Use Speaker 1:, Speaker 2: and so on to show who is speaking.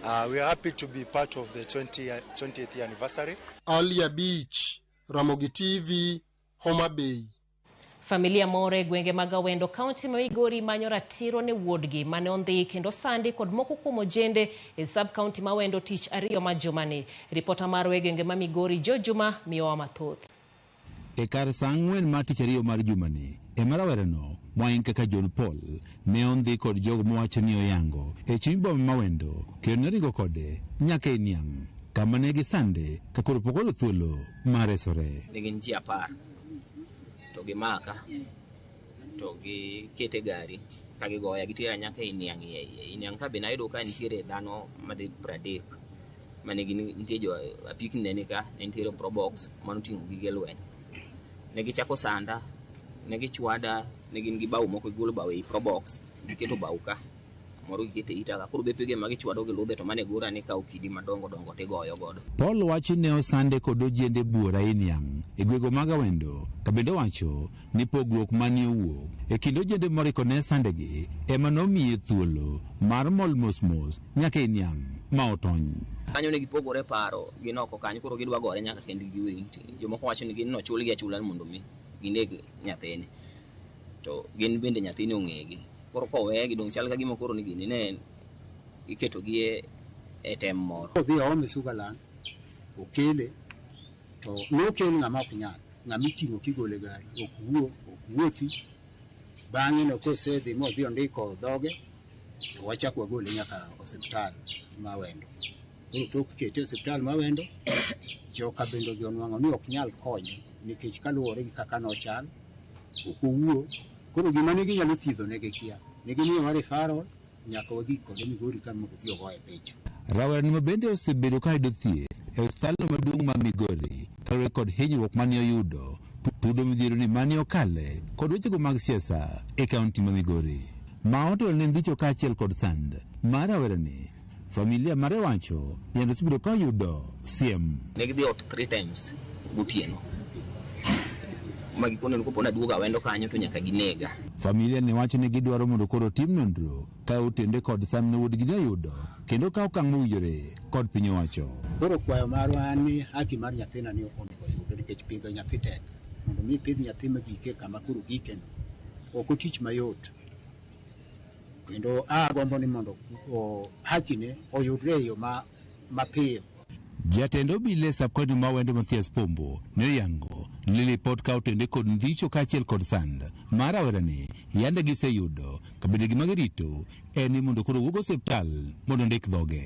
Speaker 1: We are happy to be part of the 20th year anniversary.
Speaker 2: Ali Abich, Ramogi TV, Homa Bay.
Speaker 3: Familia moro e gwenge mag Awendo, kaunti ma Migori manyo ratiro ne wuodgi mane ondhi kendo sandi kod moko kuom ojende e sub kaunti ma Awendo tich ariyo ma jumani. Ripota marwa e gwenge ma Migori Joe Juma miyowa mathoth.
Speaker 4: E kar saa 4 mar tich ariyo mar jumani, ema rawerano moing kaka John Paul ne ondhi kod jogo mowacho ni oyango e chuny boma ma Awendo kendo ne ringo kode nyaka e niang' kama ne gisande ka koro pok oyudo thuolo mar resore.
Speaker 5: Ne gin ji 10 to gimaka to gikete gari ka gigoya gitera nyaka e niang' iye iye. E niang' ka be nayudo ka nitiere dhano madhi 30 mane gin nitie jo apikni ne nika, ne nitiere probox manoting'o gige lweny. Ne gichako sanda, ne gichwada, ne gin gi bao moko, gigolo bao ei probox, giketo bao ka, moro giketo e ita ka. Koro bepege ma gichwado gi ludhe to mane gora ni kawo kidi madongo dongo tigoyo godo.
Speaker 4: Paul wacho ni ne osande kod ojende buora e niang' e gwego mag Awendo, ka bende owacho ni pogruok mane owuok e kind ojende moriko ne sandegi ema nomiye thuolo mar mol mos mos nyaka e niang' ma otony.
Speaker 5: Kanyo ne gipogore paro gin oko kanyo, koro gidwa gore nyaka kendgi giwegi. Jomoko wacho ni gin nochulgi achula ni mondo mi gineg nyathini, to gin bende nyathini ong'egi. Koro kowegi dong' chal ka gima koro ni gini ne iketogi e tem moro.
Speaker 6: Odhi oome Sugarland, okele, to nokel ng'ama ok nyal, ng'ama iting'o kigolo e gari, ok wuo, ok wuothi. Bang'e no kosedhi modhi ondiko dhoge, to wachak wagole nyaka osiptal ma Awendo. Koro tok kete e osiptal ma Awendo, joka bende odhi onwang'o ni ok nyal konye nikech kaluwore gi kaka nochal, ok owuo. Koro gima ne ginyalo thiedho ne gikia. Ne gimiyowa referral nyaka wagik kode Migori ka mondo obi ogoye picha.
Speaker 4: Rawerani ma bende osebedo ka yudo thieth e osiptalno maduong' ma Migori kaluwore kod hinyruok mane oyudo tudo midhiero ni mane okale kod wechego mag siasa e kaunti ma Migori. Ma otelo ne ndhicho kaachiel kod sand mar rawerani, familia mare wacho ni yande osebedo ka oyudo siem.
Speaker 5: Ne gidhi ot 3 times gotieno. Ma gikone ni kopo naduogo Awendo kanyo to nyaka ginega.
Speaker 4: Familia ne wacho ni gidwaro mondo koro otim nonro ka otende kod sand ne wuodgi ne oyudo kendo ka okang' mowinjore kod piny owacho.
Speaker 6: Koro kwayo marwa en ni haki mar nyathina ni onego oyude nikech pidho nyathi tek. Mondo mi ipidh nyathi ma gike kama koro gike no, ok otich mayot. Kendo agombo ni mondo haki ne oyudre e yo mapiyo.
Speaker 4: Jatend obila e sub-county ma Awendo Mathias Pombo ne oyango ni lipot ka otende kod ndhicho kaachiel kod sand mar rawerani yande giseyudo ka bende gima girito en ni mondo koro owuog osiptal mondo ondik dhoge.